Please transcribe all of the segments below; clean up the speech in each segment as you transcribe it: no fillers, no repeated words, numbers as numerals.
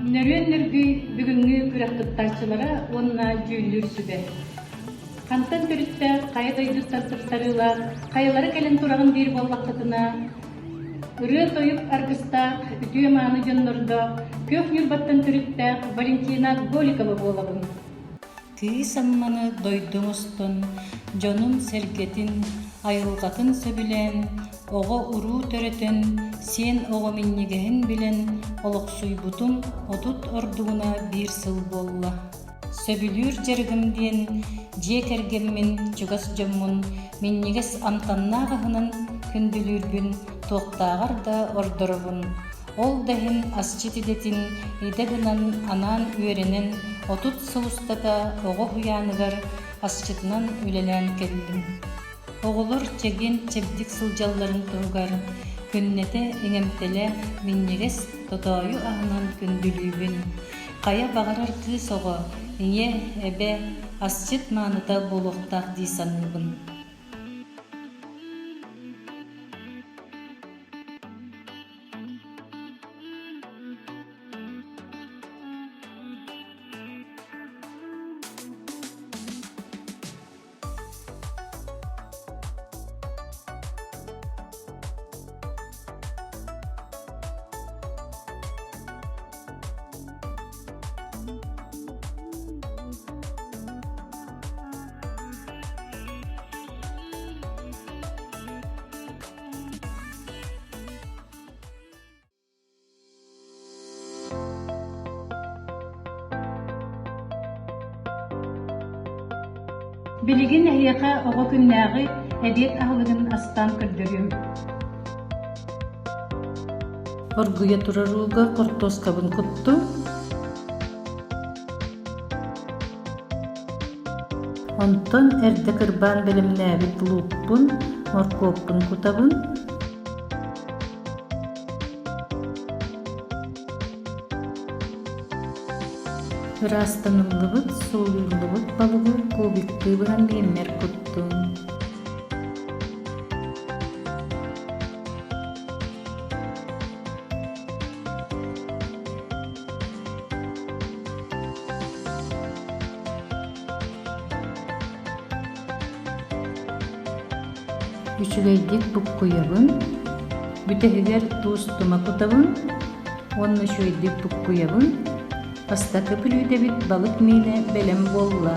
Нөрүөн Нөргүй бүгүҥҥү күрэх кыттааччылара уонна дьүүллүүр сүбэ. Хантан төрүттээх, хайа дойдуттан тупсарыылаах, хайалара кэлэн тураҕын диир буоллаххытына, ырыа-тойук аргыстаах, үтүө-мааны дьоннордоох, күөх Ньурбаттан төрүттээх Валентина Голикова буолабын. Кыыс Амманы дойду оҥостон, дьонун-сэргэтин, айылҕатын сөбүлээн, оҕо-уруу төрөтөн, сиэн оҕо минньигэһин билэн олохсуйбутум 30 ордугуна биир сыл буолла. Сөбүлүүр дьарыгым диэн дьиэ кэргэммин, чугас дьоммун минньигэс амтаннаах аһынан күндүлүүрбүн туохтааҕар да ордоробун. Ол да иһин асчыт идэтин идэ гынан анаан үөрэнэн 30 сыл устата оҕо уһуйааныгар асчытынан үлэлээн кэллим. Оҕолор чэгиэн-чэбдик сылдьалларын туһугар күннэтэ иҥэмтэлээх, минньигэс тотоойу аһынан күндүлүүбүн. Хайа баҕарар кыыс оҕо, ийэ, эбэ, асчыт мааныта буолуохтаах дии саныыбын. Билигин эһиэхэ оҕо күннээҕи эбиэт аһылыгын астаан көрдөрүөм. Оргуйа турар ууга хортуоскабын куттум. Онтон эрдэ кырбаан бэлэмнээбит луукпун, моркуоппун кутабын. Ыраастаныллыбыт, суулуйуллубут балыгы кубиктыы быһан мииммэр куттум. Үчүгэйдик буккуйабын, бүтэһигэр туус тума кутабын уонна үчүгэйдик буккуйабын. Бастакы бүлүүдэбит балык миинэ бэлэм буолла.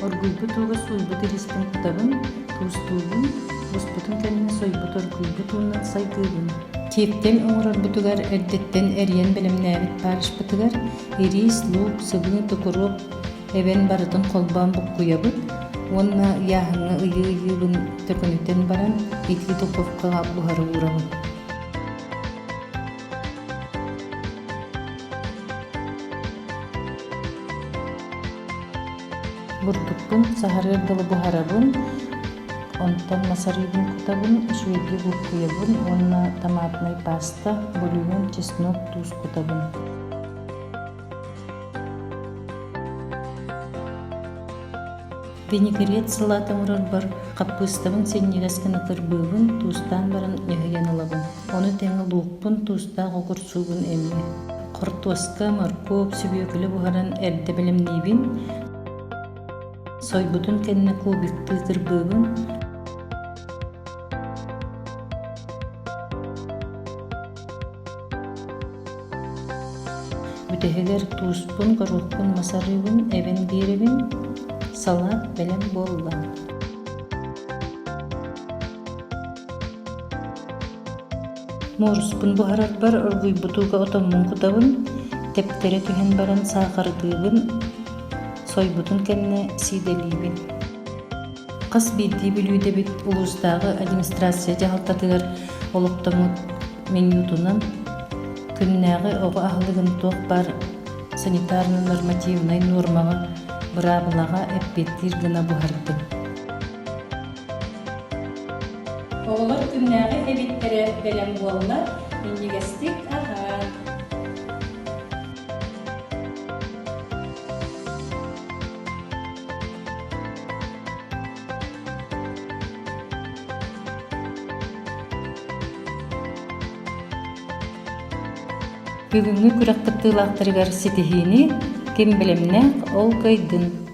Оргуйбут ууга сууйбут ириспин кутабын, туустуубун, буспутун кэннэ сойбут оргуйбут уунан сайгыыбын. Тиэптэм оҥорорбутугар эрдэттэн эрийэн бэлэмнээбит фаршпытыгар ириис, луук, сыбыы, укуруоп эбэн барытын холбоон буккуйабыт уонна ыйааһыҥҥа ыйыы-ыйыыбын төкүнүтэн баран итии духовкаҕа буһара уурабын. Бурдукпун саһарыар дылы буһарабын, онтон мас арыыбын кутабын, үчүгэйдик буккуйабын уонна томатнай паста, бульон, чеснок, туус кутабын. Винегрет салаат оҥорорбор хаппыыстабын синньигэс гына кырбыыбын, туустаан баран ньыһыйан ылабын. Ону тэҥэ луукпун, туустаах огурсуубун эмиэ. Хортуоска, моркуоп, сүбүөкүлэ буһаран эрдэ бэлэмниибин. Сойбутун кэннэ кубиктыы кырбыыбын. Бүтэһигэр тууспун, горуохпун мас арыыбын эбэн биэрэбин, салаат бэлэм буолла. Муоруспун буһарарбар оргуйбут ууга отоммун кутабын, тэптэрэ түһэн баран саахардыыбын, сойбутун кэннэ сиидэлиибин. Хас биирдии бүлүүдэбит улуустааҕы администрация дьаһалтатыгар олохтоммут менютунан күннээҕи оҕо аһылыгын туох баар санитарно-нормативнай нуормаҕа, быраабылаҕа эппиэттиир гына буһардым. Оҕолор күннээҕи эбиттэрэ бэлэм буолла, минньигэстик аһаан. Бүгүҥҥү күрэх кыттыылаахтарыгар ситиһиини ким бэлэмнээх, ол кыайдын.